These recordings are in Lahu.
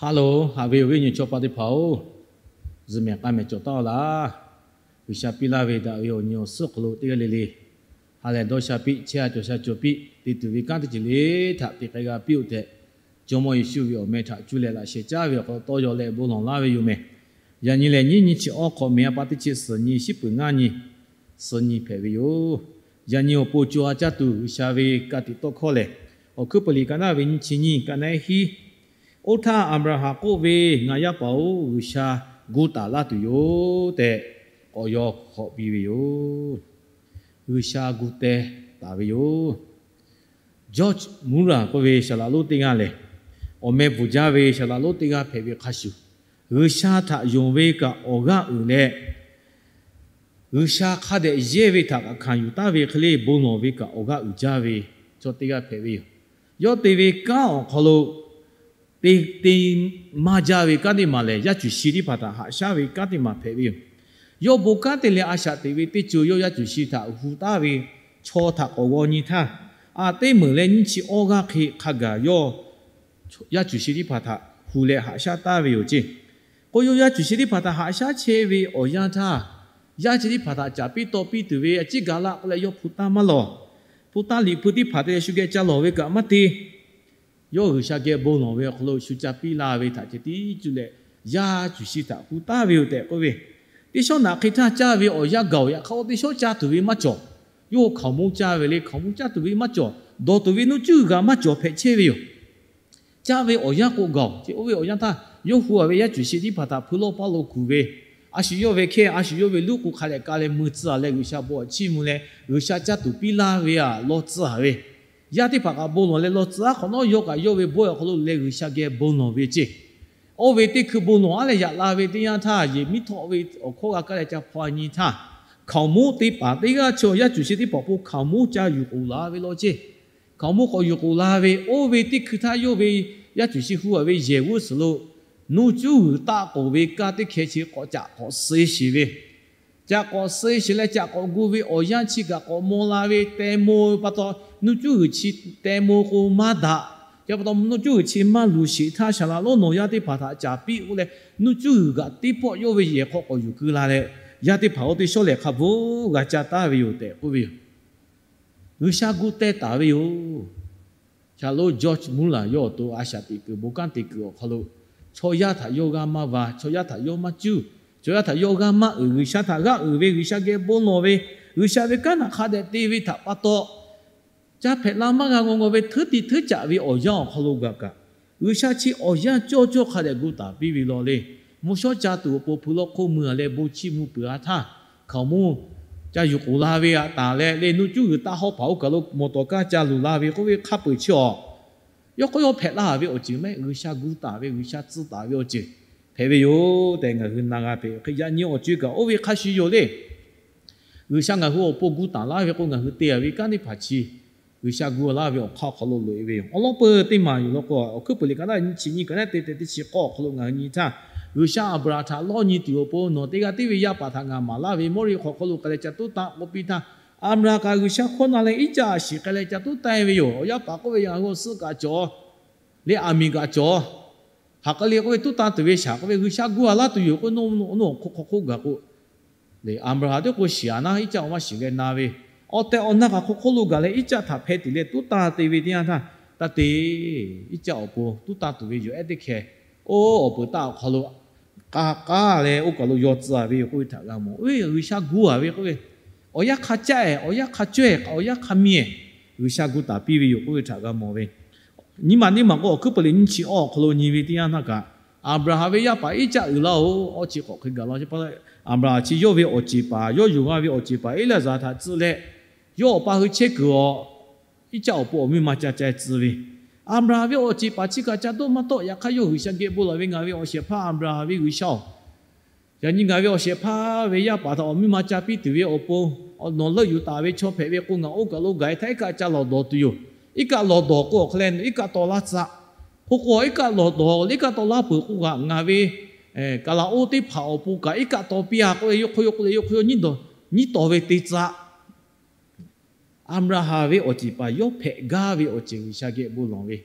Hello, haꞈ ve awˬ viˉ awˬ nyi chaw pa teˇ hpaˍ-oˬ, zuhꞈ mehˍ k'a mehˍ cawˬ taˉ-aw laˇ. G'uiˬsha piˇ laˇ ve daꞈ ve awˬ nyi awˬ suhˉ hk'aw lo teˇ g'aˇ le le ha lehˬ dawˇ sha piˇ, chehˇ ha cawˬ sha cawˬ piˇ te tuˬ ve kanˉ teˇ ceuˬ le htaꞈ te k'ai g'a piˇ-oˆ tehꞈ, Jawˇmawˇ Yeˍsuˆ ve awˬ meh htaꞈ cuˇ leh laꞈ sheh caˉ ve awˬ hk'aw lo tawˇ yaw leh bon lawˬ laˇ ve yoˬ mehˍ. Yaꞈ nyi lehˬ, nyiˇ nyi chi awˇ hk'awꞈ mehˍ a pa teˇ chi suhˍ nyi shiˉ peuˬ ngaˇ nyi suhˍ nyi hpehꞈ ve yoˬ. Yaꞈ nyi awˬ pon co ha caˇ tuˬ G'uiˬsha ve ka tiꞈ tawˇ hkawˇ lehˬ, Awˬ hkuiˉ peuˬ liꞈ ka naˇ ve nyiˇ chi nyiˇ ka naˉ hiˉ, Oˇ htaˇ Aˍbraˍhanˍ k'oˆ ve, Ngaˬ yaˇ paˍ-oˬ, G'uiˬsha gu taˍ laˇ tuˬ yoˬ tehꞈ k'awꞈ yaw hk'awꞈ piˇ ve yoˬ. G'uiˬsha gu teh taˍ ve yoˬ. George Muller k'oˆ ve saˍ laꞈ lonˉ teˇ g'aˇ lehˬ, awˬ meh bvuhˬ jaˇ ve saˍ laꞈ lonˉ teˇ g'aˇ hpehꞈ ve hk'a shuˍ, G'uiˬsha htaꞈ yonˍ ve kaꞈ awˬ g'aˇ uiˍ leh, G'uiˬsha hk'a dehꞈ yehˇ ve htaꞈ kaꞈ hkanˍ yuˬ taˍ ve hk'e le bon lawˬ ve kaꞈ awˬ g'aˇ uiˍ jaˇ ve chaw teˇ g'aˇ hpehꞈ ve yoˬ. Yawˇ te ve kanˉ awˬ hk'aw lo te te maˇ jaˇ ve kanˉ teˇ maˬ lehˬ, yaˇ cuˬ shi teˇ hpaˍ htaꞈ haꞈ shaˉ ve kanˉ teˇ maˬ hpehꞈ ve yoˬ. Yawˇ bon kanˉ te leh a shaꞈ teꞈ ve teˇ co yawˇ yaˇ cuˬ shi htaꞈ hu taˍ ve chaw htaꞈ k'awꞈ g'aw nyi htaˇ, a teˇ meunˍ leh nyiˇ chi awˇ g'aˇ hk'e hk'a gaˬ yawˇ yaˇ cuˬ shi teˇ hpaˍ htaꞈ hu leh haꞈ shaˉ taˍ ve yoˬ ceˇ. K'o, yawˇ yaˇ cuˬ shi teˇ hpaˍ htaꞈ haꞈ shaˉ chehˇ ve awˬ yanˇ htaˇ, yaˇ chi teˇ hpaˍ htaꞈ caˍ piˇ taw piˇ tuˬ ve a ciˉ gaˬ laˆ k'oˆ leh yawˇ hpu taˇ maˇ lawˬ. Hpu taˇ liꞈ hpu teˇ hpaˍ te leh shu geh ca lawˬ ve kaꞈ maˇ te. Yawˇ G'uiˬsha geh bon lawˬ ve awˬ hk'aw lo shu ca piˇ la ve htaꞈ ceh tiˉ cuˇ leh yaˇ cuˬ shi htaꞈ hu taˍ ve yoˬ tehꞈ k'oˆ ve, teˇ shawˉ naꞈ hk'e htaˇ caˇ ve awˬ yanˇ gaˬ-oˬ. Yaꞈ hk'aˇ, oˇ teˇ shawˉ caˇ tuˬ ve maˇ cawˬ. Yawˇ hkaoˍmonˇ caˇ ve le, hkaoˍmonˇ caˇ tuˬ ve maˇ cawˬ. Dawˬ tuˬ ve nuˇ cuˇ g'uiˬ g'aꞈ maˇ cawˬ hpehꞈ chehˇ ve yoˬ. Caˇ ve awˬ yanˇ k'o gaˬ-oˬ ce. Oˇ ve awˬ yanˇ htaˇ yawˇ hui a ve yaˇ cuˬ shi teˇ hpaˍ htaꞈ hpui lawˇ paˇ lo kuˬ ve, a shu yawˇ ve hkehˇ a shu yawˇ ve luˉ k'o hk'a dehꞈ ka leh mui tcuh-a leh G'uiˬsha bon htaꞈ chiˇ mvuh leh G'uiˬsha caˇ tuˬ piˇ laˇ ve htaꞈ law tcuh-a ve, yaˇ teˇ hpaˍ kaꞈ bon lawˬ leh law tcuh-a hk'awꞈ nawˉ yawˇ kaꞈ yawˇ ve bawehˇ awˬ hk'aw lo leh G'uiˬsha geh bon lawˬ ve ceˇ. Oˇ ve teˇ hkui bon lawˬ-a leh yaꞈ la ve teˇ yanˇ htaˇ, yehˬ miˉ htawˆ ve awˬ hkawˇ g'a kaˇ leh ca hpaw nyi htaˇ, hkaoˍmonˇ teˇ hpaˍ teˇ g'aˇ chaw yaˇ cuˬ shi teˇ hpaˍ awˬ pon hkaoˍmonˇ ca yuˬ k'oˍ la ve law ceˇ. Hkaoˍmonˇ k'awꞈ yuˬ k'oˍ la ve, oˇ ve teˇ hkui htaˇ yawˇ ve yaˇ cuˬ shi hu-a ve yehˬ g'uˇ suhˍ lo nuˇ cuˇ g'uiˬ taˆ k'oˍ ve kanˉ teˇ hkeh chi k'awꞈ caꞈ k'awꞈ suh sheˍ ve, caꞈ k'awꞈ suh sheˍ leh caꞈ k'awꞈ gu ve awˬ yanˇ chi kaꞈ k'awꞈ maw la ve teh mo pa taw, nuˇ cuˇ g'uiˬ chi teh mo k'o maˇ daꞈ. Chi pa taw nuˇ cuˇ g'uiˬ chi maˇ luˬ sheˍ htaˇ, saˍ laꞈ lonˉ nawˬ yaˇ teˇ hpaˍ htaꞈ caˍ piˇ k'oˆ leh, nuˇ cuˇ g'uiˬ kaꞈ teˇ pawˆ yawˇ ve yehˬ hk'aw k'awꞈ yuˬ keu la leh, yaˇ teˇ hpaˍ oˇ teˇ shawˉ lehˬ hk'a bvuhˬ g'a ca taˍ ve yoˬ tehꞈ k'oˆ ve yoˬ. G'uiˬsha gu teh taˍ ve yoˬ. Saˍ laꞈ lonˉ George Muller yawˇ awˬ to a shaꞈ teꞈ kuiˬ bon kanˉ te kuiˬ awˬ hk'aw lo, chaw yaˇ htaꞈ yawˇ g'aˇ maˇ va, chaw yaˇ htaꞈ yawˇ maˇ cuˇ, chaw yaˇ htaꞈ yawˇ g'aˇ maˇ uiˍ, G'uiˬsha htaꞈ g'aˇ uiˍ ve, G'uiˬsha geh bon lawˬ ve, G'uiˬsha ve kanˉ htaꞈ hk'a dehꞈ te ve htaꞈ pa taw, ca hpehꞈ la maˇ g'a ngaw ngaw ve hteuˉ tiꞈ hteuˉ caꞈ ve awˬ yanˇ awˬ hk'aw lo gaˬ kaꞈ, G'uiˬsha chi awˬ yanˇ cawˇ cawˇ hk'a dehꞈ gu taˍ piˇ ve law le. Mvuhˇ shawˉ ca tuˬ awˬ pon hpui lawˇ hk'oˆ mui-a leh bon chiˇ mvuh peuˬ-a htaˇ, hkaoˍmonˇ ca yuˬ k'oˍ la ve aꞈ taˍ leh le nuˇ cuˇ g'uiˬ taˆ hawˉ paˍ oˇ kaˬ lo mawˬ tawˍ kaˇ ca luˬ la ve k'oˆ ve hk'a peu-eˬ chi awˬ, yawˇ k'oˆ yawˇ hpehꞈ la ve awˬ ceuˬ mehˆ, G'uiˬsha gu taˍ ve, G'uiˬsha tcuh taˍ ve awˬ ceuˬ hpehꞈ ve yoˬ tehꞈ ngaˬ hui na g'a hpehꞈ ve hk'e, yaꞈ nyi awˬ ceuˬ kaꞈ oˇ ve hk'a shuˍ yoˬ le. G'uiˬsha ngaˬ hui awˬ pon gu taˍ laˇ ve k'o, ngaˬ hui te-a ve kanˉ teˇ hpaˍ chi G'uiˬsha gu laˇ ve awˬ hk'aˇ awˬ hk'aw lo loꞈ-e ve yoˬ. Awˬ lawn peuˬ teˇ maˬ yoˬ law k'o, Awˬ hkuiˉ peuˬ liꞈ ka naˉ nyiˇ chi nyiˇ ka naˉ te te teˇ chi k'awˇ awˬ hk'aw lo ngaˬ hui nyi htaˇ, G'uiˬsha Aˍbraˍhanˍ htaꞈ lawˇ nyi tuˬ awˬ pon nawˬ teˇ g'aˇ tiˉ ve yaˇ paˍ htaꞈ ngaˬ maˍ laˇ ve Mawˇriˆ hk'aw lo k'ai leh ca tuˉ tanˇ k'oˆ piˇ htaˇ, Aˍbraˍhanˍ kaꞈ G'uiˬsha hkawˇ na leh Iˉcaˆ shiˍ k'ai leh ca tuˉ tanˇ-e ve yoˬ. Awˬ yaˇ paˍ k'oˆ ve, Ngaˬ hui awˬ suhˆ kaꞈ cawˬ, leh aˬ miˍ kaꞈ cawˬ, hk'aˬ hk'e le k'oˆ ve tuˉ tanˇ tuˬ ve shaˍ k'oˆ ve, G'uiˬsha gu-a laˇ tuˬ yoˬ k'oˆ, naˇ naˇ awˬ hk'aw hk'aw k'oˆ gaˬ k'o, le Aˍbraˍhanˍ teˇ k'o shiˍ-a naˇ, Iˉcaˆ awˬ maˇ shiˍ leh na ve, awˬ tehˬ awˬ na kaꞈ hk'aw hk'oˆ lo gaˬ leh Iˉcaˆ htaꞈ hpeh tiˍ leh tuˉ tanˇ te ve teˇ yanˇ htaˇ, taˇ te, Iˉcaˆ awˬ pon tuˉ tanˇ tuˬ ve yoˬ ehˉ teˇ hkeh, oˇ awˬ peuˬ taˆ awˬ hk'aw lo k'a k'aˉ leh oˇ kaˬ lo yaw tcuh-a ve yoˬ k'oˆ ve htaꞈ g'a mawˬ. Oˇ ve G'uiˬsha gu-a ve k'oˆ ve, awˬ yanˇ hk'a caˆ-e, awˬ yanˇ hk'a cawehˇ, awˬ yanˇ hk'a miˇ-e, G'uiˬsha gu taˍ piˇ ve yoˬ k'oˆ ve htaꞈ g'a mawˬ ve. Nyi maˬ teˇ maˬ k'o, Awˬ hkuiˉ peuˬ liꞈ nyiˇ chi awˇ awˬ hk'aw lo nyi ve teˇ yanˇ htaˇ kaꞈ, Aˍbraˍhanˍ ve yaˇ paˍ Iˉcaˆ uiˍ laˇ-oˬ. Awˇ chi k'awꞈ hk'e gaˬ law. Aˍbraˍhanˍ chi yawˇ ve awˬ ceˬ paˍ, yawˇ yonˍ g'a ve awˬ ceˬ paˍ Eˇlaˍzaˍ htaꞈ tcuh leh, yawˇ awˬ pa hui chehˇ kuiˬ awˬ, Iˉcaˆ awˬ pon awˬ miˇ ma ca ca tcuh ve, Aˍbraˍhanˍ ve awˬ ceˬ paˍ chi kaꞈ ca doˆ maˇ tawˆ. Yaꞈ hk'aˇ yawˇ G'uiˬsha geh bon lawˬ ve, Ngaˬ ve awˬ shehˍ hpaˇ Aˍbraˍhanˍ ve G'uiˬsha-oˬ, yaꞈ nyi ngaˬ ve awˬ shehˍ hpaˇ ve yaˇ paˍ htaꞈ awˬ miˇ ma ca piˇ tuˬ ve awˬ pon, nawˬ leuˆ yuˬ taˍ ve chaw hpehꞈ ve k'o, ngaˬ oˇ kaˬ lo gaˬ-e htaˇ iˉ kaˆ ca lawˬ dawˬ tuˬ yoˬ. Iˉ kaˆ lawˬ dawˬ k'o, awˬ hk'e leh iˉ kaˆ taw laˇ tcuh. Hk'o k'o, iˉ kaˆ lawˬ dawˬ leh iˉ kaˆ taw laˇ peuˬ k'o kaꞈ, ngaˬ ve kaˍ laˍ oˇ teˇ hpaˍ awˬ pon kaꞈ iˉ kaˆ taw piˇ-a k'oˆ ve, yawˇ hk'aw yawˇ k'oˆ leh yawˇ hk'aw yawˇ nyiˉ tawˍ ve te tcuh. Aˍbraˍhanˍ ve awˬ ceˬ paˍ yawˇ hpehꞈ gaˇ ve awˬ ceuˬ G'uiˬsha geh bon lawˬ ve,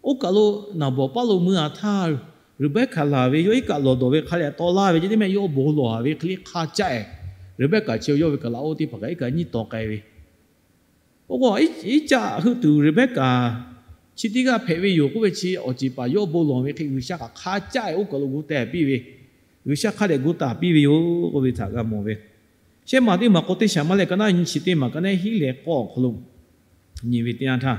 oˇ kaˬ lo naˍ bawˍ paˉ lo mui-a htaˇ, Reˍbaˆkaˍ laˬ ve yawˇ iˉ kaˆ lawˬ dawˬ ve hk'a leh tawˆ laˇ ve ce teˇ mehˆ yawˇ bon lawˬ a ve hk'e le hk'a caˆ-e. Reˍbaˆkaˍ chi yawˇ ve kaˍlaˍoˆ teˇ hpaˍ kaꞈ iˉ kaˆ nyiˇ taw k'ai ve. Oˇ k'o, iˉ caˆ heuˆ tuˬ Reˍbaˆkaˍ chi teˇ g'aˇ hpehꞈ ve yoˬ k'oˆ ve chi awˬ ceˬ paˍ yawˇ bon lawˬ ve hk'e G'uiˬsha kaꞈ hk'a caˆ-e oˇ kaˬ lo gu teh piˇ ve, G'uiˬsha hk'a dehꞈ gu taˍ piˇ ve yoˬ k'oˆ ve htaꞈ g'a mawˬ ve. Shehˆ maˬ teˇ maˬ k'o teˇ shaˍ maˇ leh ka naˉ nyi chi teˇ maˬ ka naˉ hiˉ leh k'awˇ awˬ hk'aw lo nyi ve teˇ yanˇ htaˇ,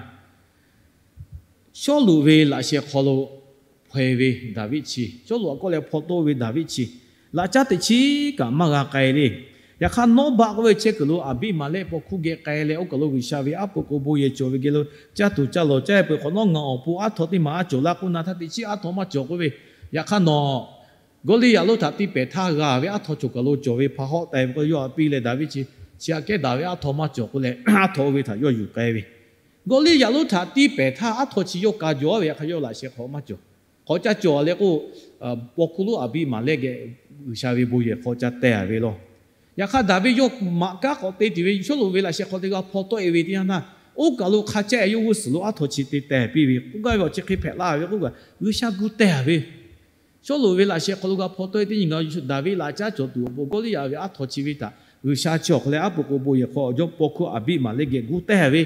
Sawˉluꞈ ve laꞈ sheh hk'aw lo hpaw ve Daˍviˆ chi, Sawˉluꞈ aꞈ kawˆ leh hpaw tawˆ ve Daˍviˆ chi, laꞈ caˉ teꞈ chiˉ kaꞈ maˇ g'a k'ai le. Yaꞈ hk'aˇ, Nawˉbaˆ k'oˆ ve chehˇ kuiˬ lo Aˍbiˆmaˍlehˆ paw hkuˇ geh k'ai leh, oˇ kaˬ lo G'uiˬsha ve aˉ po k'o bon yehˬ cawˬ ve geh lo caˇ tuˬ caˇ lawˬ caˇ peuˬ hk'awꞈ nawˉ, ngaˬ awˬ pon aˉ htaw teˇ maˬ aˉ cawˬ laˇ k'oˆ na htaˇ teꞈ chiˉ aˉ htaw maˇ cawˬ k'oˆ ve. Yaꞈ hk'aˇ nawˬ Gawˇliˇyaꞈ lonˉ htaꞈ tiˇ pehˍ htaˇ g'a ve aˉ htaw cawˬ kaˬ lo cawˬ ve hpa hawˆ teh ve k'o, yawˇ htaꞈ piˇ leh Daˍviˆ chi, chi aꞈ kehˉ daꞈ ve aˉ htaw maˇ cawˬ k'oˆ leh, aˉ htaw oˇ ve htaꞈ yawˇ yuˬ k'ai ve. Gawˇliˇyaꞈ lonˉ htaꞈ tiˇ pehˍ htaˇ aˉ htaw chi yawˇ ka jaw ve, yaꞈ hk'aˇ yawˇ laꞈ sheh hk'aw maˇ cawˬ. Hk'awꞈ caˇ cawˬ leh k'o, paw hkuˇ lonˉ Aˍbiˆmaˍlehˆ geh G'uiˬsha ve bon yehˬ hk'aw ca teh a ve law. Yaꞈ hk'aˇ, Daˍviˆ yawˇ maꞈ kaˉ k'awꞈ te tuˬ ve Sawˉluꞈ ve laꞈ sheh hk'aw te g'a hpaw tawˆ-e ve teˇ yanˇ htaˇ, oˇ kaˬ lo hk'a caˆ-e yawˇ g'uˇ suhˍ lo aˉ htaw chi te teh piˇ ve k'oˆ gaˇ ve awˬ chi hk'e hpehꞈ la ve k'oˆ kaꞈ, G'uiˬsha gu teh ve. Sawˉluꞈ ve laꞈ sheh hk'aw lo g'a hpaw tawˆ-e teˇ nyi ngaˬ Daˍviˆ laꞈ caˉ cawˬ tuˬ awˬ pon Gawˇliˇyaꞈ ve aˉ htaw chi ve htaꞈ G'uiˬsha chi awˬ hk'aw leh aˉ po k'o bon yehˬ hk'aw awˬ jawˇ paw hkuˇ Aˍbiˆmaˍlehˆ geh gu teh ve.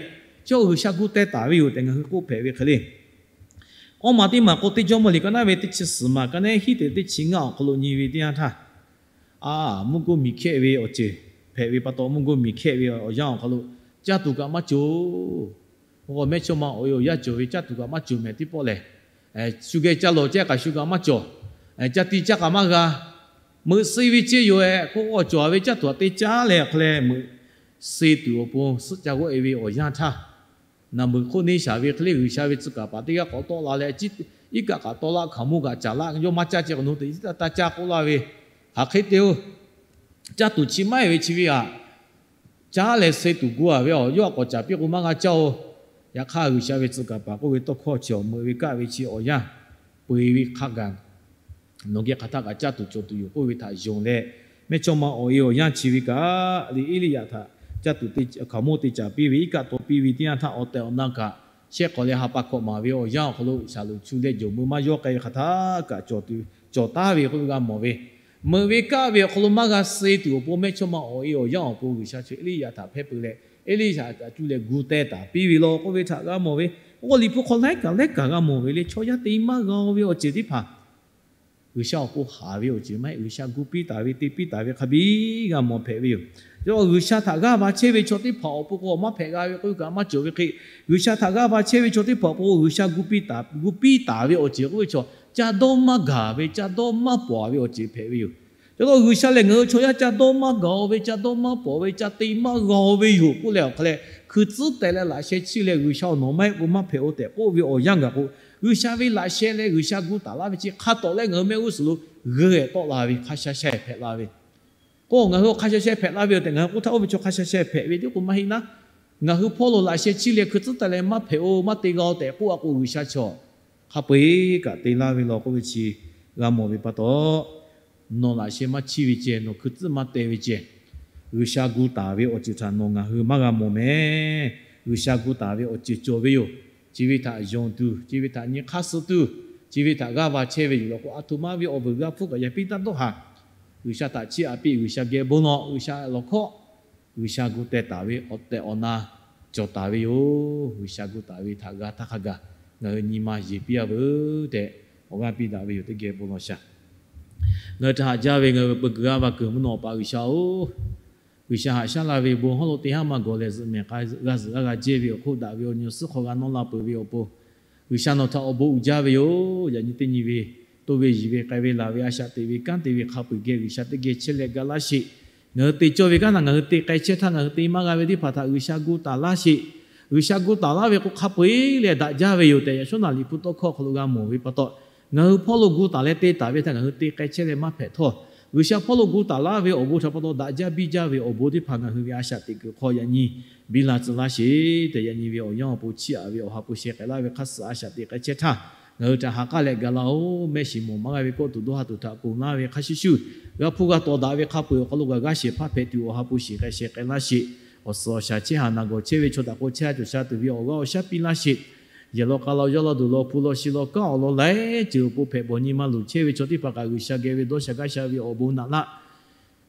Chi G'uiˬsha gu teh taˍ ve yoˬ tehꞈ ngaˬ hui k'oˆ hpehꞈ ve hk'e le. Awˇ maˬ teˇ maˬ k'o teˇ jawˇmawˇ liꞈ ka naˉ ve teˇ chi suhˍ maˬ ka naˉ hiˉ te teˇ chi ngaˇ awˬ hk'aw lo nyi ve teˇ yanˇ htaˇ, a, mvuhˇ goˇ miˬ hkehˆ ve awˬ ceuˬ hpehꞈ ve pa taw, mvuhˇ goˇ miˬ hkehˆ ve awˬ yanˇ awˬ hk'aw lo caˇ tuˬ kaꞈ maˇ cawˬ. Oˇ k'o, mehˇchawˇma awˬ e awˬ yanˇ cawˬ ve caˇ tuˬ kaꞈ maˇ cawˬ mehˍ teˇ pawˆ lehˬ, shu geh ca lawˬ ceh kaꞈ shu kaꞈ maˇ cawˬ. Ca tiꞈ caˇ kaꞈ maˇ g'a. Meuꞈ suh ve ceh yoˬ-e k'o, awˬ cawˬ ve caˇ tuˬ aꞈ te caˉ leh hk'e leh meuꞈ suh tuˬ awˬ pon suhˆ ca g'awˆ-e ve awˬ yanˇ htaˇ, naˬ meuꞈ hk'oˆ neˇ shaˍ ve hk'e le G'uiˬsha ve tcuh kaˍ paˍ teˇ g'aˇ k'awꞈ tawˆ la leh, iˉ kaˆ kaꞈ tawˆ laˇ, hkaoˍ monˇ kaꞈ caˍ laˇ, yawˇ maˇ caˇ ceh k'awꞈ nawˬ hui teꞈ taˇ caˇ k'oˆ laˇ ve, hk'aˬ hk'e te-o. Caˇ tuˬ chi maˇ heˆ ve chi ve aꞈ, caˉ leh suh tuˬ gu-a ve, yawˇ aꞈ k'awꞈ caˍ piˇ k'o maˇ g'a caˇ-o. Yaꞈ hk'aˇ, G'uiˬsha ve tcuh kaˍ paˍ k'oˆ ve tawˇ hkawˇ chi awˬ meuꞈ ve kaˆ ve chi awˬ yanˇ, peu-eˬ ve hk'a gaˬ nawˬ geh hk'aˬ htaˇ kaꞈ caˇ tuˬ cawˬ tuˬ yoˬ k'oˆ ve htaꞈ yonˍ leh, mehˇchawˇma awˬ e awˬ yanˇ chi ve kaꞈ, liꞈ Eˇliˇyaꞈ htaꞈ caˇ tuˬ hkaoˍ monˇ te caˍ piˇ ve, iˉ kaˆ taw piˇ ve teˇ yanˇ htaˇ, awˬ tehˬ awˬ na kaꞈ shehˆ k'awꞈ leh ha pa hkawꞈ maˍ ve awˬ yanˇ awˬ hk'aw lo shaˍlonˍ chu leh jawˬ meuˇ maˇ yawˇ k'ai ve hk'aˬ htaˇ kaꞈ cawˬ taˉ ve k'oˆ ve g'a mawˬ ve, meuꞈ ve kaˆ ve awˬ hk'aw lo maˇ g'a suh tuˬ awˬ pon mehˇchawˇma awˬ e awˬ yanˇ awˬ pon G'uiˬsha chi Eˇliˇyaꞈ htaꞈ hpehˇ peu leh, Eˇliˇyaꞈ htaꞈ cuˇ leh gu teh taˍ piˇ ve law k'oˆ ve htaꞈ g'a mawˬ ve. Oˇ k'o, Liꞈ hpu hk'aw laiˉ kaꞈ laiˉ kaꞈ g'a mawˬ ve le, chaw yaˇ te maˇ g'a-o ve awˬ ceuˬ teˇ hpaˍ G'uiˬsha awˬ pon haˍ ve awˬ ceuˬ maˇ heˆ, G'uiˬsha gu piˇ taˍ ve te piˇ taˍ ve hk'a biˇ g'a mawˬ hpehꞈ ve yoˬ. Yaꞈ hk'aˇ, G'uiˬsha htaꞈ g'aˇ va chehˇ ve chaw teˇ hpaˍ awˬ pon k'o maˇ hpehꞈ g'a ve k'oˆ ve kaꞈ maˇ cawˬ ve hk'e, G'uiˬsha htaꞈ g'aˇ va chehˇ ve chaw teˇ hpaˍ awˬ pon k'o G'uiˬsha gu piˇ taˍ, gu piˇ taˍ ve awˬ ceuˬ k'oˆ ve chaw, ca dawˇ maˇ gaˬ ve, ca dawˇ maˇ pawˍ ve awˬ ceuˬ hpehꞈ ve yoˬ. Cawˬ law, G'uiˬsha lehˬ ngaˬ hui chaw yaˇ ca dawˇ maˇ gaˬ-o ve, ca dawˇ maˇ pawˍ ve, ca te maˇ g'a-o ve yoˬ k'oˆ leh awˬ hk'a leh, hkui tcuhˉ teh leh laꞈ sheh chiˇ leh G'uiˬsha awˬ nawˬ maˇ heˆ k'o maˇ hpehꞈ-o tehꞈ k'oˆ ve awˬ yanˇ gaˬ k'o, G'uiˬsha ve laꞈ sheh leh G'uiˬsha gu taˍ laˇ ve chi hk'a tawˍ leh ngaˬ hui mehˆ g'uˇ suhˍ lo g'euˆ-e tawˆ la ve hk'a sha sha-e hpehꞈ la ve. K'o, ngaˬ hui awˬ hk'a sha sha-e hpehꞈ la ve-o tehꞈ ngaˬ hui k'oˆ htaˇ, oˇ ve chaw hk'a sha sha-e hpehꞈ ve tiˉ k'o maˇ heˆ naˉ. Ngaˬ hui hpawˇ lo laꞈ sheh chiˇ leh hkui tcuhˉ teh leh maˇ hpehꞈ-o, maˇ te g'a-o tehꞈ k'oˆ a k'o, G'uiˬsha chaw hk'a peu-eˬ kaꞈ te laˇ ve law k'oˆ ve chi g'a mawˬ ve pa taw, nawˬ laꞈ sheh maˇ chiˇ ve ceh, nawˬ hkui tcuhˉ maˇ teh ve ceh, G'uiˬsha gu taˍ ve awˬ ceuˬ htaꞈ nawˬ ngaˬ hui maˇ g'a mawˬ mehˍ. G'uiˬsha gu taˍ ve awˬ ceuˬ cawˬ ve yoˬ. Chi ve htaꞈ yonˍ tuˬ, chi ve htaꞈ nyi hk'aˇ suh tuˬ, chi ve htaꞈ g'aˇ va chehˇ ve yoˬ law k'o, a htoꞈ ma ve awˬ vuiˬ g'a hpfuhˆ kaꞈ yaꞈ piˇ taˇ dawˇ haˍ. G'uiˬsha htaꞈ chiˇ aꞈ piˇ, G'uiˬsha geh bon lawˬ, G'uiˬsha lawˬ hkawˇ, G'uiˬsha gu teh taˍ ve awˬ tehˬ awˬ na cawˬ taˍ ve yoˬ. G'uiˬsha gu taˍ ve htaꞈ g'a htaˇ hk'a gaˬ ngaˬ hui nyi ma yeˬ piˇ-a veuˬ tehꞈ awˬ g'aˇ piˇ daꞈ ve yoˬ. Teˇ geh bon lawˬ shaˍ. Ngaˬ hui htaꞈ haꞈ jaˇ ve ngaˬ hui ve peu kuiˬ g'aˇ va kuiˬ mvuhˇ naw awˬ pa G'uiˬsha-oˬ, G'uiˬsha haꞈ shaˉ la ve bon hawˉ lo teˇ haˉ maˇ gawˬ leh zuhꞈ mehˍ k'a g'a zuhꞈ g'a g'a jehˇ ve awˬ hk'oˆ daꞈ ve awˬ nyi awˬ suhˉ hk'aw g'a nawˇ la peuˬ ve awˬ pon, G'uiˬsha nawˬ htaꞈ awˬ bon uiˍ jaˇ ve yoˬ. Yaꞈ nyi teˇ nyi ve, toˇ ve yiˬ ve, k'ai ve laˬ ve, a shaꞈ teꞈ ve kanˉ te ve hk'a peu-eˬ geh G'uiˬsha teˇ geh chehˇ leh ga laˇ sheˍ. Ngaˬ hui te cawˇ ve kanˉ htaꞈ ngaˬ hui te k'ai chehˇ htaˇ, ngaˬ hui te maˇ g'a ve teˇ hpaˍ htaꞈ G'uiˬsha gu taˍ laˇ sheˍ. G'uiˬsha gu taˍ laˇ ve k'o, hk'a peu-eˬ leh daꞈ jaˇ ve yoˬ tehꞈ, yaꞈ shawˉ naˍ Liꞈ hpu tawˇ hkawˇ hk'aw lo g'a mawˬ ve pa taw, ngaˬ hui hpawˇ lo gu taˍ leh te taˍ ve htaꞈ ngaˬ hui te k'ai chehˇ leh maˇ hpehꞈ htawˇ, G'uiˬsha hpawˇ lo gu taˍ laˇ ve awˬ bon htaꞈ pa taw daꞈ jaˇ biˇ jaˇ ve awˬ bon teˇ hpaˍ ngaˬ hui ve a shaꞈ teꞈ kuiˬ hk'aw yaꞈ nyi biˇ la tcuh laˇ sheˍ tehꞈ, yaꞈ nyi ve awˬ yanˇ awˬ pon chiˇ aꞈ ve Awˬ ha hpu sheh k'ai laˇ ve hk'a suh a shaꞈ teꞈ k'ai chehˇ htaˇ, ngaˬ hui htaꞈ ha k'aˉ leh ga laˇ-oˬ. Mehˆ shiˍ mawˬ maˇ g'a ve kawˆ tuˬ dawˇ ha tuˬ htaꞈ ponˬ laˇ ve hk'a shuˍ shuˍ, g'a hpuˇ g'a tawˍ daꞈ ve hk'a peu-eˬ awˬ hk'aw lo kaꞈ g'aˇ shehˍ hpaˇ hpehꞈ tuˬ Awˬ ha hpu shiˍ k'ai sheh k'ai laˇ sheˍ. Awˬ suhˍ awˬ shaˍ chehˇ haˍ naˬ gawˬ chehˇ ve chaw htaꞈ k'o chehˇ ha cawˬ sha tuˬ ve awˬ g'aˇ awˬ shaˉ piˇ laˇ sheˍ. Yehˬ law k'a law, yawˇ law duˬ law, hpu law shi law, kanˉ awˬ lawn laiˉ ceuˬ awˬ pon hpehꞈ bawˬ nyi ma luˬ chehˇ ve chaw teˇ hpaˍ kaꞈ G'uiˬsha geh ve dawˇ sha gaˇ sha ve awˬ bon naꞈ laˇ.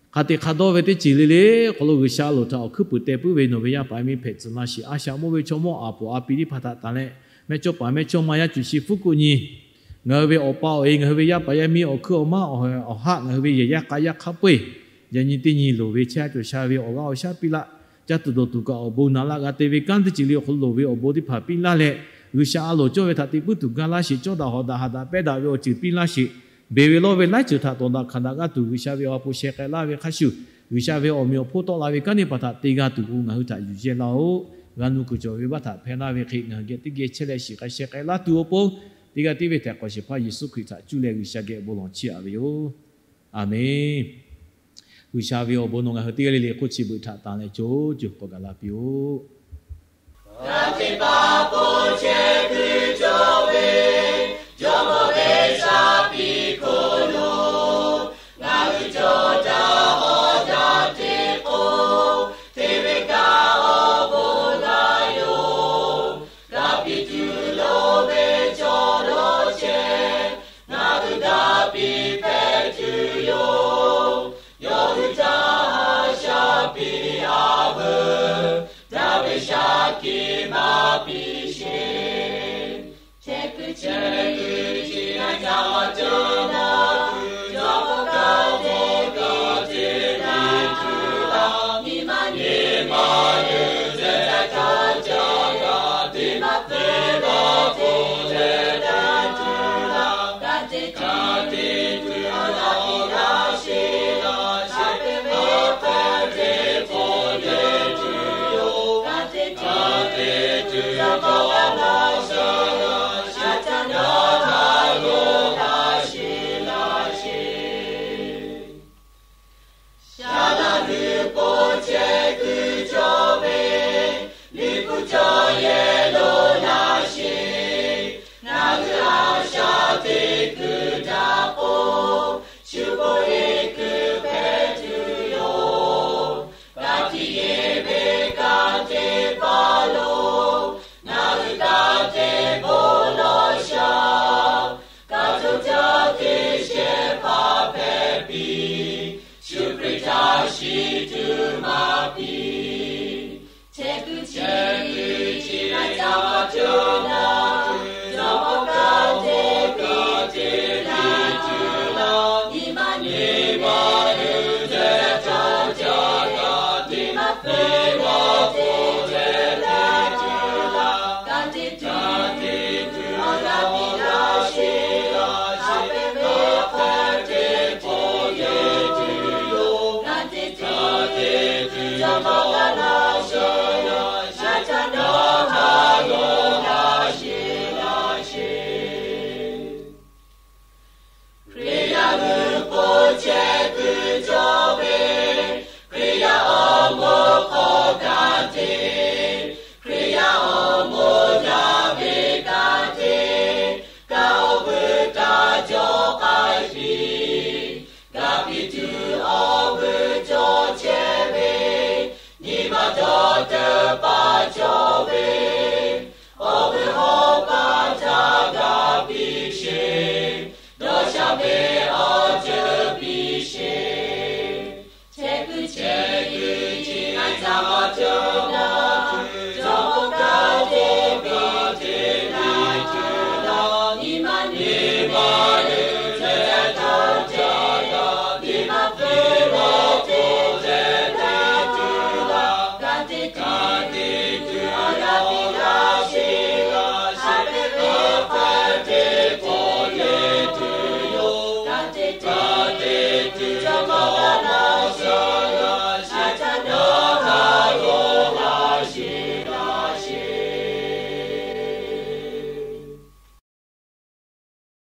Hk'a te hk'a dawˇ ve teˇ ceuˬ le le hk'aw lo G'uiˬsha a loˍ htaꞈ awˬ hkuiˉ puiˍ teh puiˉ ve nawˬ ve yaˇ paˍ yaˇ miˇ hpehꞈ tcuh laˇ sheˍ. A shaꞈ mawˇ ve chaw mawˇ aˍ poˍ a pi teˇ hpaˍ htaꞈ tanˬ leh, mehˇchawˇ paˍ mehˇchawˇma yaˇ cuˬ shi pfuhˇ kuˆ nyi, ngaˬ hui ve awˬ pa awˬ e, ngaˬ hui ve yaˇ paˍ yaˇ miˇ awˬ hkuiˉ awˬ maˇ awˬ haˆ, ngaˬ hui ve yehˬ yaˇ k'a yaˇ hk'a peu-eˬ, yaꞈ nyi teˇ nyi loˍ ve chehˇ a cawˬ sha ve awˬ g'aˇ awˬ shaˉ piˇ laˇ. Caˇ tuˬ dawˬ tuˬ kaꞈ awˬ bon naꞈ laˇ g'a te ve kanˉ teˇ ceuˬ le awˬ hk'aw lo loˍ ve awˬ bon teˇ hpaˍ piˇ laˇ leh, G'uiˬsha a loˍ cawˇ ve htaꞈ te puiˉ tuˬ gaˇ laˇ sheˍ. Cawˇ daꞈ hawꞈ daꞈ haꞈ daꞈ pehˇ daꞈ ve awˬ ceuˬ piˇ laˇ sheˍ. Beˬ ve lawˇ ve laiˉ ceuˬ htaꞈ tawˍ daꞈ hkanˍ daꞈ g'aˇ tuˬ G'uiˬsha ve awˬ ha hpu sheh k'ai laˇ ve hk'a shuˍ, G'uiˬsha ve awˬ meꞈ awˬ hponˇ tawˆ la ve kanˉ teˇ hpaˍ htaꞈ te g'a tuˬ k'o, ngaˬ hui htaꞈ yuˬ yehˇ laˇ-oˆ. G'a nuˇ kuiˬ cawˬ ve baˆ htaꞈ hpehˇ laˇ ve hk'e, ngaˬ hui geh teˇ geh chehˇ leh shiˍ k'ai sheh k'ai laˇ tuˬ awˬ pon, teˇ g'aˇ tiˉ ve tehꞈ k'awꞈ shehˍ hpaˇ Yeˍsuˆ Hkriꞈ htaꞈ cuˇ leh G'uiˬsha geh bon lawˬ chiˇ aꞈ ve yoˬ. Aˬmenˍ. G'uiˬsha ve awˬ bon nawˬ ngaˬ hui teˇ g'aˇ le le hk'oˆ chi beuꞈ htaꞈ tanˬ leh co co k'awꞈ gaˬ la piˇ-oˆ.